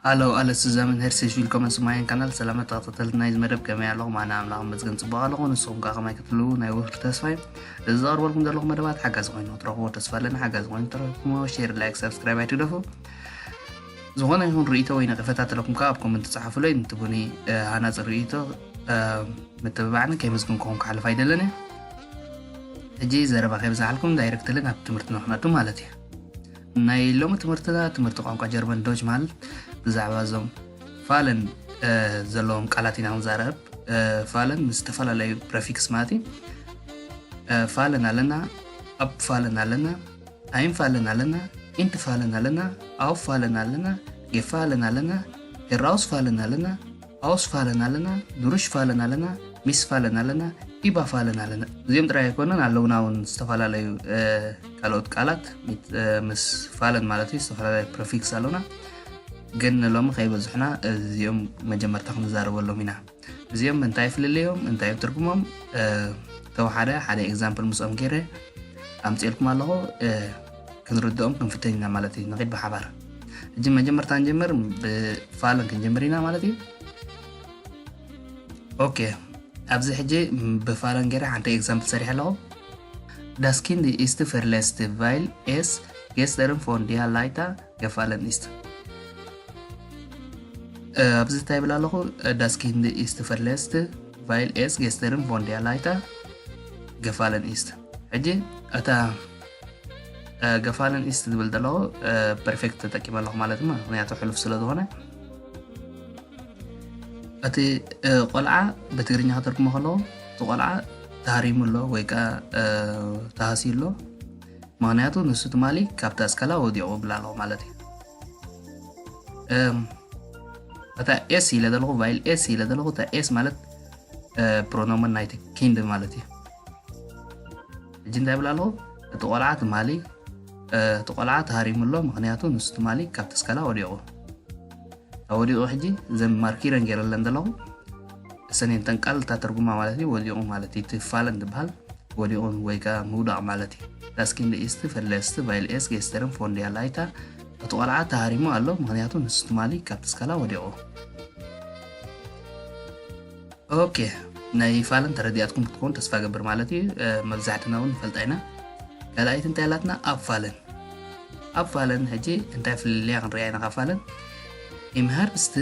Hallo alle zusammen, herzlich willkommen zu meinem Kanal. ሰላም ተኸታተልቲ ናይዚ መደብ፣ ከመይ ኣለኹም? ኣነ ኣምላኽ ይመስገን ጽቡቕ ኣለኹ። ንስኹም ከ ከመይ ክትህልዉ ናይ ወትሩ ተስፋ እዩ። እዚ ዘቕርበልኩም ዘለኹ መደባት ሓጋዚ ኮይኑ ክትረኽብዎ ተስፋ ኣለኒ። ሓጋዚ ኮይኑ ትረኽብኩሞ ሼር፣ ላይክ፣ ሳብስክራይብ ኣይትግደፉ። ዝኾነ ይኹን ርእይቶ ወይ ነቐፈታ ተለኩም ከኣ ኣብ ኮመንት ጸሓፉለይ። ንትቡኒ ሃናጺ ርእይቶ ምትብባዕን ከይመስግንኩም ክሓልፍ ኣይደለኒ። ሕጂ ዘረባ ከይብዛሓልኩም ዳይረክትሊ ናብ ትምህርትና ክንኣቱ ማለት እዩ። ናይ ሎሚ ትምህርትና ትምህርቲ ቋንቋ ጀርመን ዶች ማለት ብዛዕባ እዞም ፋለን ዘለዎም ቃላት ኢና ክንዛረብ። ፋለን ምስ ዝተፈላለዩ ፕረፊክስ ማለት እዩ። ፋለን ኣለና፣ ኣብ ፋለን ኣለና፣ ኣይን ፋለን ኣለና፣ ኢንት ፋለን ኣለና፣ ኣው ፋለን ኣለና፣ ጌፋለን ኣለና፣ ሄራውስ ፋለን ኣለና፣ ኣውስ ፋለን ኣለና፣ ድሩሽ ፋለን ኣለና፣ ሚስ ፋለን ኣለና፣ ኢባ ፋለን ኣለና። እዚኦም ጥራይ ኣይኮነን፣ ኣለውና እውን ዝተፈላለዩ ካልኦት ቃላት ምስ ፋለን ማለት እዩ፣ ዝተፈላለዩ ፕሪፊክስ ኣለውና። ግን ንሎሚ ከይበዝሑና እዚኦም መጀመርታ ክንዛረበሎም ኢና። እዚኦም እንታይ ፍልልዮም፣ እንታይ እዮም ትርጉሞም? ተወሓደ ሓደ ኤግዛምፕል ምስኦም ገይረ ኣምፅኤልኩም ኣለኹ። ክንርድኦም ክንፍትን ኢና ማለት እዩ። ንኺድ ብሓባር። እጂ መጀመርታ ንጀምር፣ ብፋለን ክንጀምር ኢና ማለት እዩ። ኦኬ፣ ኣብዚ ሕጂ ብፋለን ገይረ ሓንቲ ኤግዛምፕል ሰሪሐ ኣለኹ። Das Kind ist verletzt, weil es gestern von der Leiter gefallen ist። ኣብዚ እንታይ ይብል ኣለኹ? Das Kind ist verletzt, weil es gestern von der Leiter gefallen ist። ሕጂ እታ gefallen ist ዝብል ዘለኹ ፐርፌክት ተጠቂመ ኣለኹ ማለት እዩ፣ ምክንያቱ ሕሉፍ ስለ ዝኾነ። እቲ ቆልዓ ብትግርኛ ከተርጉሞ ከለኹ፣ እቲ ቆልዓ ተሃሪሙ ኣሎ ወይ ከዓ ተሃስዩ ኣሎ፣ ምክንያቱ ንሱ ትማሊ ካብታ እስከላ ወዲቑ እብል ኣለኹ ማለት እዩ። እታ ኤስ ኢለ ዘለኹ፣ ቫይል ኤስ ኢለ ዘለኹ፣ እታ ኤስ ማለት ፕሮኖመን ናይቲ ኪንድ ማለት እዩ። ሕጂ እንታይ ይብል ኣለኹ? እቲ ቆልዓ ትማሊ እቲ ቆልዓ ተሃሪሙ ኣሎ፣ ምክንያቱ ንሱ ትማሊ ካብቲ እስከላ ወዲቑ። ወዲቑ ሕጂ እዘን ማርኪረን ገይረለን ዘለኹ እሰን እየን ተን ቃል እታ ትርጉማ ማለት እዩ። ወዲቑ ማለት እዩ፣ እቲ ፋለን ዝበሃል ወዲቑ ወይ ከዓ ምውዳቕ ማለት እዩ። Das Kind ist verletzt, weil es gestern von der Leiter፣ እቲ ቆልዓ ተሃሪሙ ኣሎ፣ ምክንያቱ ንሱ ትማሊ ካብቲ እስከላ ወዲቑ። ኦኬ፣ ናይ ፋለን ተረዲኣትኩም ክትኮን ተስፋ ገብር ማለት እዩ። መብዛሕትና እውን ንፈልጣ ኢና። ካልኣይቲ እንታይ ኣላትና? ኣብ ፋለን ኣብ ፋለን ሕጂ እንታይ ፍልልያ ክንሪኣ ኢና ካብ ፋለን? Im Herbst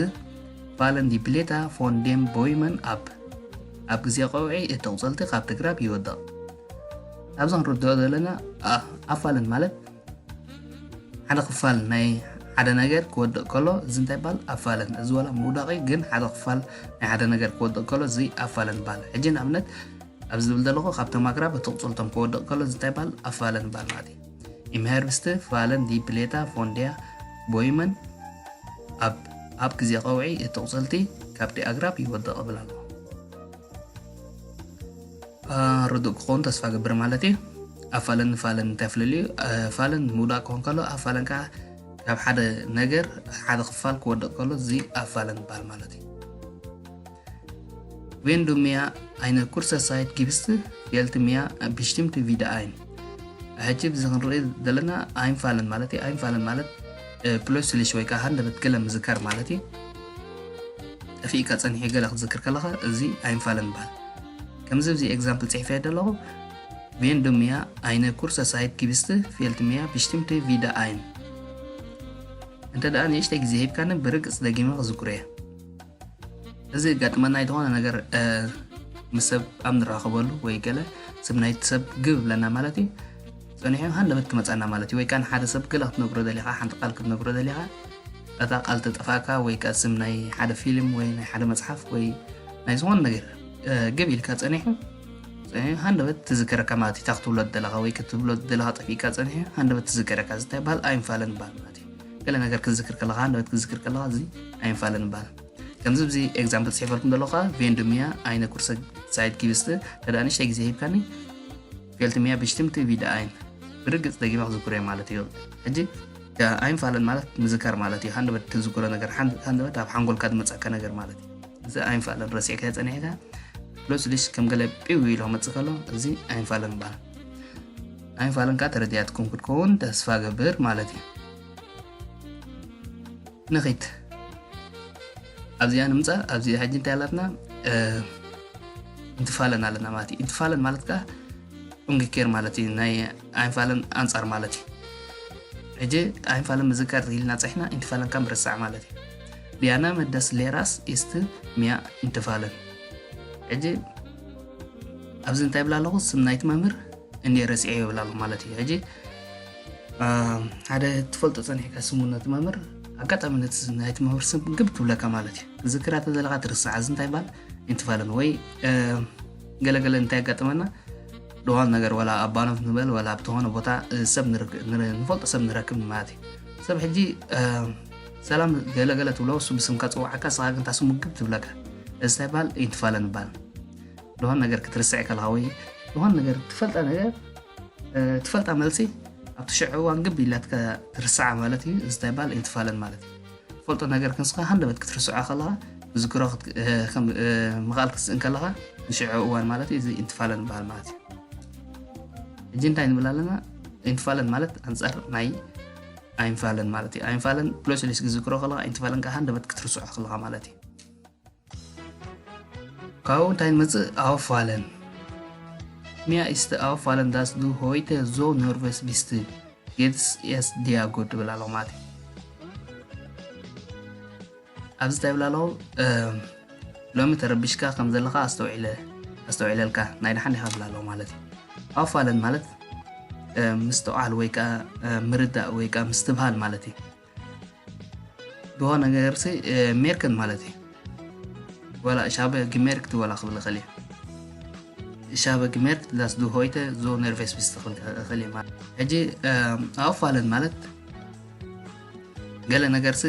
fallen die Blätter von den Bäumen ab። ኣብ ግዜ ቀውዒ እቲ ቁፅልቲ ካብ ትግራብ ይወድቕ። ኣብዚ ክንርድኦ ዘለና ኣብ ፋለን ማለት ሓደ ክፋል ናይ ሓደ ነገር ክወድቕ ከሎ እዚ እንታይ ይባል? ኣብ ፋለን። እዚ ዋላ ምውዳቕ እዩ፣ ግን ሓደ ክፋል ናይ ሓደ ነገር ክወድቕ ከሎ እዚ ኣብ ፋለን ይባል። ሕጂ ንኣብነት ኣብዚ ዝብል ዘለኹ ካብቶም ኣግራብ እቲ ቁፅልቶም ክወድቕ ከሎ እዚ እንታይ ይባል? ኣብ ፋለን ይባል ማለት እዩ። Im Herbst fallen die Blätter von den Bäumen ab። ኣብ ግዜ ቀውዒ እቲ ቁፅልቲ ካብቲ ኣግራብ ይወድቕ እብል ኣለኹ። ርዱእ ክኸውን ተስፋ ገብር ማለት እዩ። ኣብ ፋለን ንፋለን እንታይ ፍልልዩ? ፋለን ምውዳቕ ክኾን ከሎ ኣብ ፋለን ከዓ ካብ ሓደ ነገር ሓደ ክፋል ክወድቕ ከሎ እዚ ኣብ ፋለን ይበሃል ማለት እዩ። Wenn du mir eine kurze Zeit gibst, fällt mir bestimmt wieder ein። ሕጂ ብዚ ክንርኢ ዘለና ኣይንፋለን ማለት እዩ። ኣይንፋለን ማለት ፕሎስሊሽ ወይ ከዓ ሃንደበት ገለ ምዝካር ማለት እዩ። ጠፊእካ ጸኒሑ ገለ ክትዝክር ከለኻ እዚ ኣይንፋለን ይበሃል። ከምዚ ኣብዚ ኤግዛምፕል ጽሒፈ ዘለኹ፣ Wenn du mir eine kurze Zeit gibst, fällt mir bestimmt wieder ein። እንተ ደኣ ንእሽተይ ግዜ ሂብካኒ ብርግጽ ደጊመ ክዝክሮ እየ። እዚ የጋጥመና እዩ። ዝኾነ ነገር ምስ ሰብ ኣብ ንራኸበሉ ወይ ገለ ስም ናይቲ ሰብ ግብ ብለና ማለት እዩ። ጸኒሑ ሃንደበት ትመጻና ማለት እዩ። ወይ ከኣ ንሓደ ሰብ ገለ ክትነግሮ ደሊኻ፣ ሓንቲ ቃል ክትነግሮ ደሊኻ፣ እታ ቃል ተጠፋእካ ወይ ከኣ ስም ናይ ሓደ ፊልም ወይ ናይ ሓደ መጽሓፍ ወይ ናይ ዝኾነ ነገር ግብ ኢልካ ጸኒሑ፣ ጸኒሑ ሃንደበት ትዝከረካ ማለት እዩ። እታ ክትብሎ ደለኻ ወይ ክትብሎ ደለኻ ጠፊእካ ጸኒሑ ሃንደበት ትዝከረካ። እዚ እንታይ ይበሃል? ኣይንፋለን ይበሃል ማለት እዩ። ገለ ነገር ክትዝክር ከለኻ፣ ሃንደበት ክትዝክር ከለኻ እዚ ኣይንፋለን ይበሃል። ከምዚ ኣብዚ ኤግዛምፕል ጽሒፈልኩም ዘለኹ ከኣ፣ Wenn du mir eine kurze Zeit gibst፣ እንተ ደኣ ንእሽተይ ግዜ ሂብካኒ፣ fällt mir bestimmt wieder ein፣ ብርግጽ ደጊመ ክዝክሮ እየ ማለት እዩ። ሕጂ ኣይንፋለን ማለት ምዝካር ማለት እዩ። ሃንደበት ትዝክሮ ነገር፣ ሃንደበት ኣብ ሓንጎልካ ዝመጻካ ነገር ማለት እዩ። እዚ ኣይንፋለን ረሲዕካዮ ጸኒሕካ ፕሎስሊሽ ከም ገለ ጲው ኢሉ ክመጽእ ከሎ እዚ ኣይንፋለን ይበሃል። ኣይንፋለን ከኣ ተረዲኣትኩም ክትከውን ተስፋ ገብር ማለት እዩ። ንኺድ። ኣብዚኣ ንምፃእ። ኣብዚኣ ሕጂ እንታይ ኣላትና? ኢንትፋለን ኣለና ማለት እዩ። ኢንትፋለን ማለት ከዓ ኡምጌኬር ማለት እዩ። ናይ ኣይንፋለን ኣንፃር ማለት እዩ። ሕጂ ኣይንፋለን ምዝካር ኢልና ፀሒና ኢንትፋለን ከም ርሳዕ ማለት እዩ። ዲያና መደስ ሌራስ ኢስት ሚያ ኢንትፋለን። ሕጂ ኣብዚ እንታይ ብላ ኣለኹ? ስም ናይቲ መምህር እንዴ ረሲዐ ይብላ ኣለኹ ማለት እዩ። ሕጂ ሓደ ትፈልጦ ፀኒሕካ ስሙ ነቲ መምህር ኣጋጣሚ ነቲ ናይቲ መምህር ስም ግብ ትብለካ ማለት እዩ። ዝክራ ተዘለካ ትርሳዕ። እዚ እንታይ ይባል? ኢንትፋለን ወይ ገለገለ እንታይ ያጋጥመና? ድሆን ነገር ወላ ኣብ ባኖት ንበል ወላ ኣብ ተኾነ ቦታ ሰብ ንፈልጦ ሰብ ንረክብ ማለት እዩ። ሰብ ሕጂ ሰላም ገለገለ ትብሎ እሱ ብስምካ ፅዋዓካ ስኻ ግን ታስሙ ግብ ትብለካ። እዚ እንታይ ይባል? ኢንትፋለን ይባል። ድሆን ነገር ክትርስዕ ከለኻ ወይ ድሆን ነገር ትፈልጣ ነገር ትፈልጣ መልሲ ኣብቲ ሽዑ እዋን ግብ ኢላትካ ትርስዓ ማለት እዩ። እዚ እንታይ ይባል? ኢንትፋለን ማለት እዩ። ትፈልጦ ነገር ክንስኻ ሃንደበት ክትርስዖ ከለኻ ብዝክሮ ምኽኣል ክትስእን ከለኻ ንሽዑ እዋን ማለት እዩ። እዚ ኢንትፋለን ይበሃል ማለት እዩ። ሕጂ እንታይ ንብል ኣለና? ኢንትፋለን ማለት ኣንጻር ናይ ኣይንፋለን ማለት እዩ። ኣይንፋለን ፕሎስሊስ ክዝክሮ ከለኻ ኢንትፋለን ከዓ ሃንደበት ክትርስዖ ከለኻ ማለት እዩ። ካብኡ እንታይ ንመጽእ? ኣውፋለን። ሚያ ኢስት ኣውፋለን ዳስ ዱ ሆይተ ዞ ነርቨስ ቢስት ጌትስ ኤስ ዲያጎ ትብል ኣለኹ ማለት እዩ። ኣብዚ እንታይ ይብል ኣለኹ? ሎሚ ተረቢሽካ ከም ዘለኻ ኣስተውዒለ ኣስተውዒለልካ ናይ ደሓን ዲኻ ትብል ኣለኹ ማለት እዩ። ኣውፋለን ማለት ምስትውዓል ወይ ከዓ ምርዳእ ወይ ከዓ ምስትብሃል ማለት እዩ። ድሆ ነገርሲ ሜርክን ማለት እዩ። ወላ ሻበ ግሜርክት ወላ ክብል ይኽእል እዩ። ሻበ ግሜርክት ዳስ ዱ ሆይተ ዞ ነርቬስ ቢስት ክብል ይኽእል እዩ ማለት። ሕጂ ኣውፋለን ማለት ገለ ነገርሲ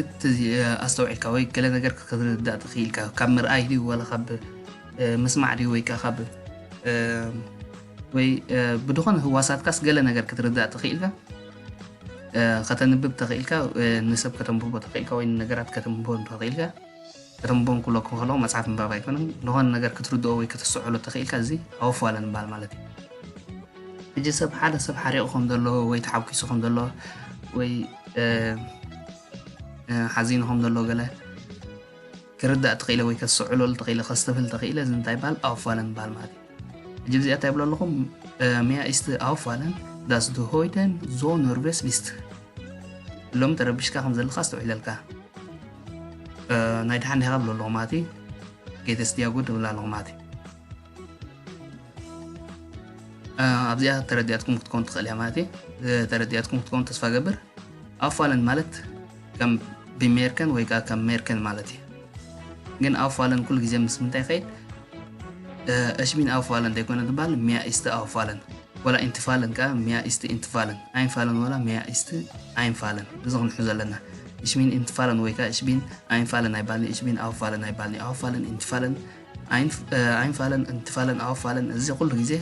ኣስተውዒልካ ወይ ገለ ነገር ክትርዳእ ትኽኢልካ ካብ ምርኣይ ድዩ ወላ ካብ ምስማዕ ድዩ ወይ ከዓ ካብ ወይ ብድኾነ ህዋሳትካስ ገለ ነገር ክትርዳእ ትኽኢልካ ከተንብብ ተኽኢልካ ንሰብ ከተንብቦ ተኽኢልካ ወይ ነገራት ከተንብቦ ተኽኢልካ ከተንብቦም ክብለኩም ከለኹ መፅሓፍ ምንባብ ኣይኮነን ዝኾነ ነገር ክትርድኦ ወይ ከተስተውዕሎ ተኽኢልካ እዚ ኣወፋለን ይበሃል ማለት እዩ። ሕጂ ሰብ ሓደ ሰብ ሓሪቑ ከም ዘሎ ወይ ተሓጒሱ ከም ዘሎ ወይ ሓዚኑ ከም ዘሎ ገለ ክርዳእ ተኽኢለ ወይ ከስተውዕለሉ ተኽኢለ ከስተብህል ተኽኢለ እዚ እንታይ ይበሃል ኣወፋለን ይበሃል ማለት እዩ። ሕጂ እዚኣ እንታይ ይብሎ ኣለኹ? ሚያ ኢስት ኣውፋለን ዳስ ዱ ሆይተን ዞ ነርቬስ ቢስት። ሎም ተረቢሽካ ከም ዘለካ ኣስተውዒለልካ። ናይ ደሓን ዲኻ ብሎ ኣለኹ ማለት እዩ። ጌተስ ዲያጎ ትብል ኣለኹ ማለት እዩ። ኣብዚኣ ተረዲኣትኩም ክትከውን ትኽእል እያ ማለት እዩ። ተረዲኣትኩም ክትከውን ተስፋ ገብር። ኣውፋለን ማለት ከም ብሜርከን ወይ ከዓ ከም ሜርከን ማለት እዩ። ግን ኣውፋለን ኩሉ ግዜ ምስ ምንታይ ይኸይድ? እሽቢን ኣውፋለን ዘይኮነ ዝበሃል ሚያ ኢስት ኣውፋለን ወላ ኢንትፋለን ከዓ ሚያ ኢስት ኢንትፋለን ኣይንፋለን ወላ ሚያ ኢስት ኣይንፋለን እዚ ክንሕዞ ኣለና። እሽቢን ኢንትፋለን ወይ ከዓ እሽቢን ኣይንፋለን ኣይባልኒ እሽቢን ኣውፋለን ኣይባልኒ ኣውፋለን ኢንትፋለን ኣይንፋለን ኢንትፋለን ኣውፋለን እዚ ኩሉ ግዜ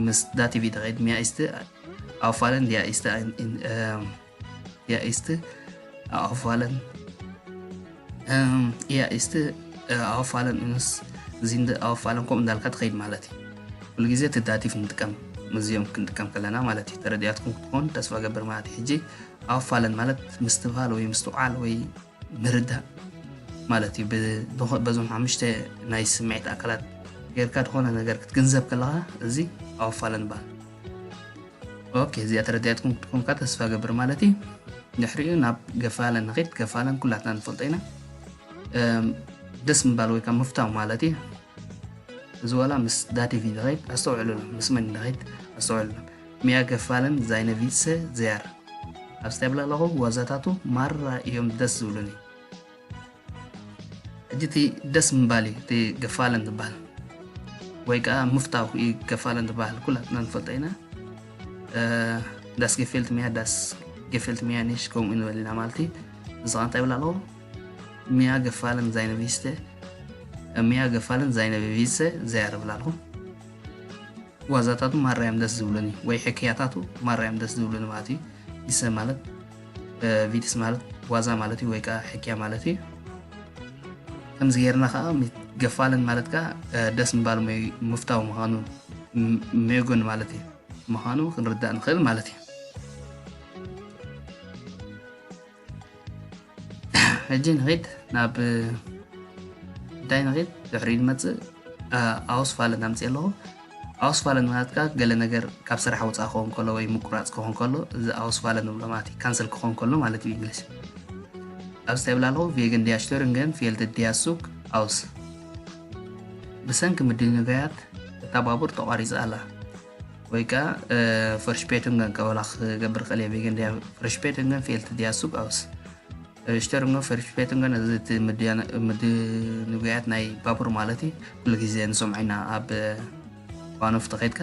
ምስ ዳቲቪ ተኸይድ ሚያ ኢስት ኣውፋለን ዲያ ኢስት ያ ኢስት ኣውፋለን ያ ኢስት ኣውፋለን ምስ ዚንድ ኣውፋለን ከምኡ እንዳልካ ትኸይድ ማለት እዩ። ኩሉ ግዜ እቲ ዳቲቭ ንጥቀም ምስዚኦም ክንጥቀም ከለና ማለት እዩ። ተረዲኣትኩም ክትኮን ተስፋ ገብር ማለት እዩ። ሕጂ ኣውፋለን ማለት ምስትብሃል ወይ ምስትውዓል ወይ ምርዳእ ማለት እዩ። በዞም ሓሙሽተ ናይ ስምዒት ኣካላት ጌርካ ዝኾነ ነገር ክትግንዘብ ከለኻ እዚ ኣውፋለን ይበሃል። ኦኬ እዚኣ ተረዲኣትኩም ክትኮንካ ተስፋ ገብር ማለት እዩ። ድሕሪኡ ናብ ገፋለን ንኸይድ። ገፋለን ኩላትና ንፈልጦ ኢና። ደስ ምባል ወይ ከዓ ምፍታው ማለት እዩ። እዚ ዋላ ምስ ዳቲቪ ንኸይድ ኣስተውዕሉሉ ምስ መን ንኸይድ ኣስተውዕሉሉ። ሚያ ገፋለን ዛይነ ቪትሰ ዘያር ኣብዚ እንታይ ይብል ኣለኹ? ዋዛታቱ ማራ እዮም ደስ ዝብሉኒ። ሕጂ እቲ ደስ ምባል እዩ እቲ ገፋለን ዝበሃል ወይ ከዓ ምፍታው እዩ ገፋለን ዝበሃል ኩላትና ንፈልጦ ኢና። ዳስ ጌፌልት ሚያ ዳስ ጌፌልት ሚያ ኒሽ ከምኡ ንበል ኢና ማለት እዩ። እዚ ከዓ እንታይ ይብል ኣለኹ? ሚያ ገፋለን ዛይነ ቪስተ ሚያ ገፋለን ዛይነ ቪስተ ዘያር ይብል ኣለኹ። ዋዛታቱ ማራ እዮም ደስ ዝብሉኒ ወይ ሕክያታቱ ማራ እዮም ደስ ዝብሉኒ ማለት እዩ። ቪሰ ማለት ቪትስ ማለት ዋዛ ማለት እዩ ወይ ከዓ ሕክያ ማለት እዩ። ከምዚ ጌርና ከዓ ገፋለን ማለት ከዓ ደስ ምባል ምፍታው ምዃኑ ሜጎን ማለት እዩ ምዃኑ ክንርዳእ ንኽእል ማለት እዩ። ሕጂ ንኸይድ ናብ እንታይ ንኺድ ድሕሪኡ ዝመፅእ ኣውስፋለን ኣምፅእ ኣለኹ። ኣውስፋለን ማለት ከዓ ገለ ነገር ካብ ስራሕ ወፃእ ክኸውን ከሎ ወይ ምቁራፅ ክኸውን ከሎ እዚ ኣውስፋለን ንብሎ ማለት እዩ። ካንሰል ክኸውን ከሎ ማለት እዩ ብእንግሊሽ። ኣብዚ እንታይ ይብል ኣለኹ? Wegen der Störungen fehlt der Zug aus። ብሰንኪ ምድንጋያት እታ ባቡር ተቋሪፃ ኣላ። ወይ ከዓ Verspätungen ከበላ ክገብር ክእል እየ። Wegen der Verspätungen fehlt der Zug aus። Störungen Verspätungen እዚ እቲ ምድንጋያት ናይ ባቡር ማለት እዩ። ኩሉ ግዜ ንሰምዖ ኢና ኣብ ባኖፍ ተኸይድካ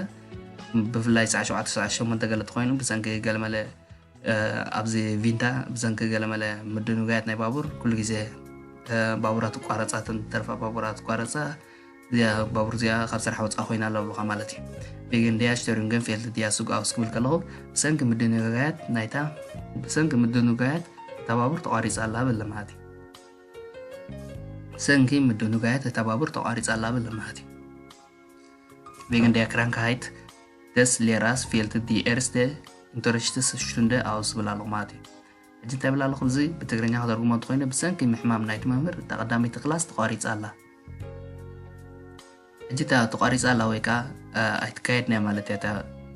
ብፍላይ ሰዓ ሸውዓተ ሰዓ ሸሞንተ ገለ ተኮይኑ ብሰንኪ ገለመለ ኣብዚ ቪንታ ብሰንኪ ገለመለ ምድንጋያት ናይ ባቡር ኩሉ ግዜ ባቡራት ይቋረፃ፣ እተን ተርፋ ባቡራት ይቋረፃ። እዚኣ ባቡር እዚኣ ካብ ስራሕ ወፃእ ኮይና ኣላ ብሎኻ ማለት እዩ። Wegen der Störungen fehlt der Zug aus ክብል ከለኹ ብሰንኪ ምድንጋያት ናይታ ብሰንኪ ምድንጋያት እታ ባቡር ተቋሪፃ ኣላ በለ ማለት እዩ። ብሰንኪ ምድንጋያት እታ ባቡር ተቋሪፃ ኣላ በለ ማለት እዩ። Wegen der Krankheit des Lehrers fehlt die erste Unterrichtsstunde aus ዝብል ኣለኹ ማለት እዩ። ሕጂ እንታይ ብል ኣለኹ? እዚ ብትግርኛ ክተርጉሞ እንተኮይነ ብሰንኪ ምሕማም ናይቲ መምህር እታ ቀዳመይቲ ክላስ ተቋሪፃ ኣላ። ሕጂ እታ ተቋሪፃ ኣላ ወይ ከዓ ኣይትካየድን እያ ማለት እያ። እታ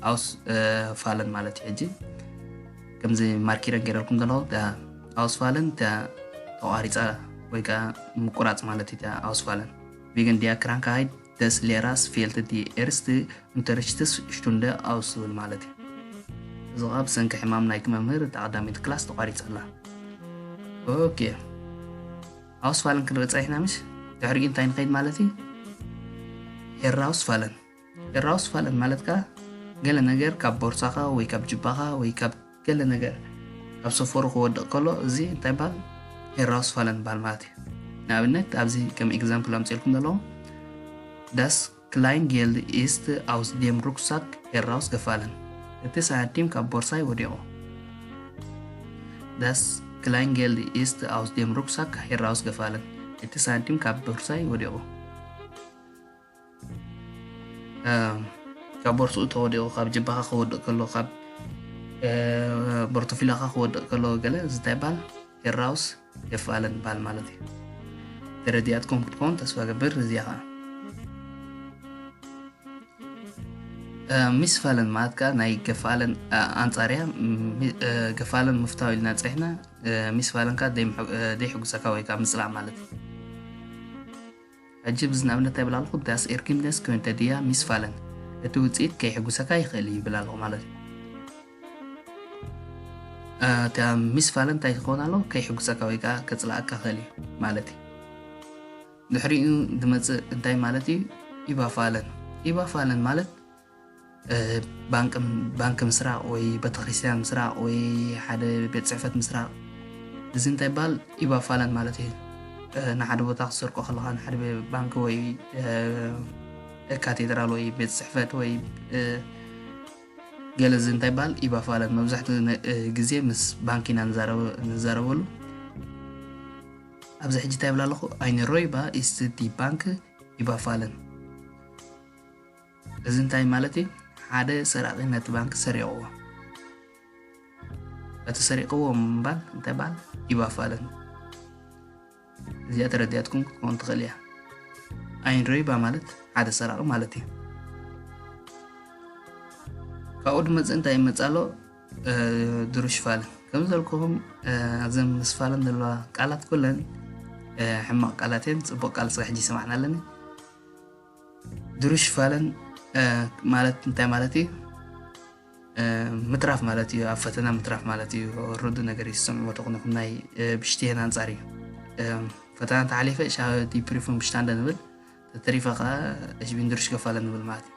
ኣውስፋለን ማለት እዩ። ሕጂ ከምዚ ማርኪረን ገይረልኩም ዘለኹ ኣውስፋለን እታ ተቋሪፃ ወይ ከዓ ምቁራፅ ማለት እዩ። እታ ኣውስፋለን Wegen der Krankheit des Lehrers fehlt die erste Unterrichtsstunde aus ዝብል ማለት እዩ። እዚ ከዓ ብሰንኪ ሕማም ናይቲ መምህር እታ ቀዳመይቲ ክላስ ተቋሪፃ ኣላ። ኦኬ፣ ኣውስፋለን ክንርኢ ፀኒሕና ምሽ? ድሕሪኡ እንታይ ንኸይድ ማለት እዩ? Herausfallen። Herausfallen ማለት ከዓ ገለ ነገር ካብ ቦርሳኻ ወይ ካብ ጅባኻ ወይ ካብ ገለ ነገር ካብ ሰፈሩ ክወድቕ ከሎ እዚ እንታይ ይበሃል? Herausfallen ይበሃል ማለት እዩ። ንኣብነት ኣብዚ ከም example ኣምፅኤልኩም ዘለኹ Das Kleingeld ist aus dem Rucksack herausgefallen። እቲ ሳንቲም ካብ ቦርሳይ ወዲቑ። Das Kleingeld ist aus dem Rucksack herausgefallen። እቲ ሳንቲም ካብ ቦርሳይ ወዲቑ። ካብ ቦርስኡ ተወዲቑ፣ ካብ ጅባኻ ክወድቕ ከሎ፣ ካብ ቦርቶፊላኻ ክወድቕ ከሎ ገለ እዚ እንታይ ይበሃል? Herausgefallen ይበሃል ማለት እዩ። ተረዲኣትኩም ክትኮን ተስፋ ገብር። እዚኣ ከዓ missfallen ማለት ከዓ ናይ gefallen ኣንፃር እያ። Gefallen ምፍታው ኢልና ፀኒሕና፣ missfallen ከዓ ዘይሕጉሰካ ወይ ከዓ ምፅላእ ማለት እዩ። ሕጂ ብዚ ንኣብነት እንታይ ይብል ኣለኹ? Das Ergebnis könnte dir missfallen፣ እቲ ውፅኢት ከይሕጉሰካ ይኽእል እዩ ይብል ኣለኹ ማለት እዩ። እታ missfallen እንታይ ክኸውን ኣለዎ? ከይሕጉሰካ ወይ ከዓ ከፅላኣካ ይኽእል እዩ ማለት እዩ። ድሕሪኡ ዝመፅእ እንታይ ማለት እዩ? Überfallen። Überfallen ማለት ባንክ ምስራቕ ወይ ቤተክርስትያን ምስራቕ ወይ ሓደ ቤት ፅሕፈት ምስራቕ፣ እዚ እንታይ ይበሃል? Überfallen ማለት እዩ። ንሓደ ቦታ ክትሰርቆ ከለኻ ንሓደ ባንክ ወይ ካቴድራል ወይ ቤት ፅሕፈት ወይ ገለ፣ እዚ እንታይ ይበሃል? Überfallen። መብዛሕትኡ ግዜ ምስ ባንክ ኢና ንዛረበሉ። ኣብዚ ሕጂ እንታይ ይብል ኣለኹ? Ein Räuber ist die Bank überfallen። እዚ እንታይ ማለት እዩ? ሓደ ሰራቒ ነቲ ባንክ ሰሪቕዎ። እቲ ሰሪቕዎ ምባል እንታይ ይበሃል? Überfallen። እዚኣ ተረዲኣትኩም ክትኮን ትኽእል እያ። Ein Räuber ማለት ሓደ ሰራቒ ማለት እዩ። ካብኡ ድመፅእ እንታይ ይመፅእ ኣሎ? Durchfallen። ከም ዝበልኩኹም እዘን missfallen ዘለዋ ቃላት ኩለን ሕማቕ ቃላት እየን። ፅቡቕ ቃል ስራሕ ሕጂ ይሰማዕና ኣለኒ። Durchfallen ማለት እንታይ ማለት እዩ? ምትራፍ ማለት እዩ። ኣብ ፈተና ምትራፍ ማለት እዩ። ርዱእ ነገር እዩ ዝሰምዕዎ ተኾንኩም ናይ ብሽትሄን ኣንፃር እዩ። ፈተና ተሓሊፈ እሻ die Prüfung bestanden ንብል፣ ተተሪፈ ከዓ ich bin durchgefallen ንብል ማለት እዩ።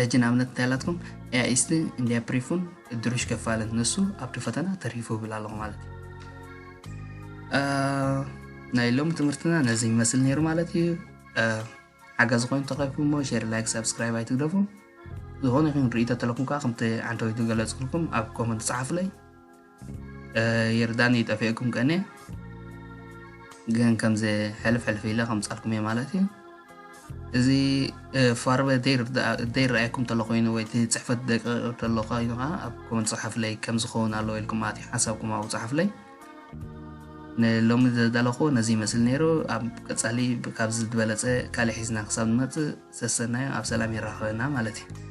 ሕጂ ንኣብነት እንታይ ኣላትኩም? Er ist in der Prüfung durchgefallen፣ ንሱ ኣብቲ ፈተና ተሪፉ ይብል ኣለኹ ማለት እዩ። ናይ ሎሚ ትምህርትና ነዚ ይመስል ነይሩ ማለት እዩ። ሓጋዚ ኮይኑ ተረኪብኩሞ share፣ like፣ subscribe ኣይትግደፉ። ዝኾነ ይኹን ርእይቶ ተለኩም ከዓ ከምቲ ዓንተወይ ዝገለፅኩልኩም ኣብ comment ፀሓፉለይ። ይርዳኒ ይጠፊእኩም ቀንየ ግን ከምዚ ሕልፍ ሕልፍ ኢለ ከምፃልኩም እየ ማለት እዩ። እዚ ፋርበ ዘይረኣየኩም ተሎ ኮይኑ ወይ እቲ ፅሕፈት ደቂቕ ተሎ ኮይኑ ከዓ ኣብ comment ፀሓፍለይ ከም ዝኸውን ኣለዎ ኢልኩም ማለት እዩ ሓሳብኩም ኣብኡ ፀሓፍለይ። ንሎሚ ዘዳለኹ ነዚ ይመስል ነይሩ። ኣብ ቀጻሊ ካብዚ ዝበለጸ ካልእ ሒዝና ክሳብ ንመጽእ ሰሰናዩ ኣብ ሰላም የራኽበና ማለት እዩ።